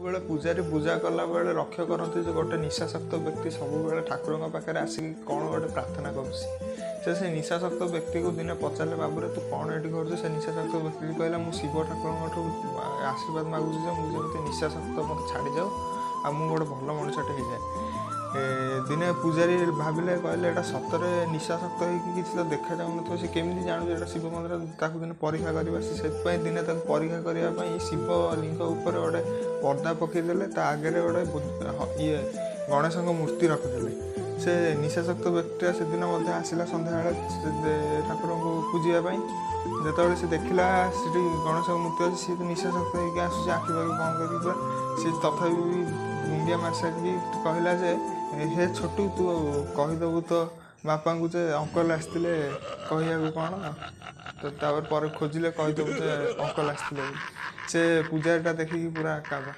ସବୁବେଳେ ପୂଜାରୀ ପୂଜା କଲାବେଳେ ଲକ୍ଷ୍ୟ କରନ୍ତି ଯେ ଗୋଟେ ନିଶାସକ୍ତ ବ୍ୟକ୍ତି ସବୁବେଳେ ଠାକୁରଙ୍କ ପାଖରେ ଆସିକି କ'ଣ ଗୋଟେ ପ୍ରାର୍ଥନା କରୁଛି। ସେ ନିଶାସକ୍ତ ବ୍ୟକ୍ତିକୁ ଦିନେ ପଚାରିଲେ, ବାବୁରେ ତୁ କ'ଣ ଏଠି କରୁଛୁ? ସେ ନିଶାସକ୍ତ ବ୍ୟକ୍ତି କହିଲା, ମୁଁ ଶିବ ଠାକୁରଙ୍କଠୁ ଆଶୀର୍ବାଦ ମାଗୁଛି ଯେ ମୁଁ ଯେମିତି ନିଶାସକ୍ତ ମୋତେ ଛାଡ଼ିଯାଉ ଆଉ ମୁଁ ଗୋଟେ ଭଲ ମଣିଷଟେ ହେଇଯାଏ। ଦିନେ ପୂଜାରୀ ଭାବିଲେ, କହିଲେ ଏଇଟା ସତରେ ନିଶାସକ୍ତ ହେଇକି କିଛି ତ ଦେଖାଯାଉନଥିବ, ସେ କେମିତି ଜାଣୁଛି ଏଇଟା ଶିବ ମନ୍ଦିର? ତାକୁ ଦିନେ ପରୀକ୍ଷା କରିବା। ସେ ସେଥିପାଇଁ ଦିନେ ତାକୁ ପରୀକ୍ଷା କରିବା ପାଇଁ ଶିବ ଲିଙ୍ଗ ଉପରେ ଗୋଟେ ପର୍ଦ୍ଦା ପକାଇଦେଲେ, ତା ଆଗରେ ଗୋଟେ ଇଏ ଗଣେଶଙ୍କ ମୂର୍ତ୍ତି ରଖିଦେଲେ। ସେ ନିଶାସକ୍ତ ବ୍ୟକ୍ତିଟା ସେଦିନ ମଧ୍ୟ ଆସିଲା ସନ୍ଧ୍ୟାବେଳେ ଠାକୁରଙ୍କୁ ପୂଜିବା ପାଇଁ। ଯେତେବେଳେ ସେ ଦେଖିଲା ସେଠି ଗଣେଶଙ୍କ ମୂର୍ତ୍ତି ଅଛି, ସିଏ ତ ନିଶାସକ୍ତ ହେଇକି ଆସୁଛି, ଆଖି ପାଖି ବନ୍ଦ କରିକି ପୁରା, ସେ ତଥାପି ବି ମୁଣ୍ଡିଆ ମାରି ସାରିକି କହିଲା ଯେ ହେ ଛୋଟୁ, ତୁ କହିଦେବୁ ତ ବାପାଙ୍କୁ ଯେ ଅଙ୍କଲ ଆସିଥିଲେ କହିବାକୁ କ'ଣ, ତ ତାପରେ ପରେ ଖୋଜିଲେ କହିଦେବୁ ଯେ ଅଙ୍କଲ ଆସିଥିଲେ ବୋଲି। ସେ ପୂଜାରୀଟା ଦେଖିକି ପୁରା କାବା।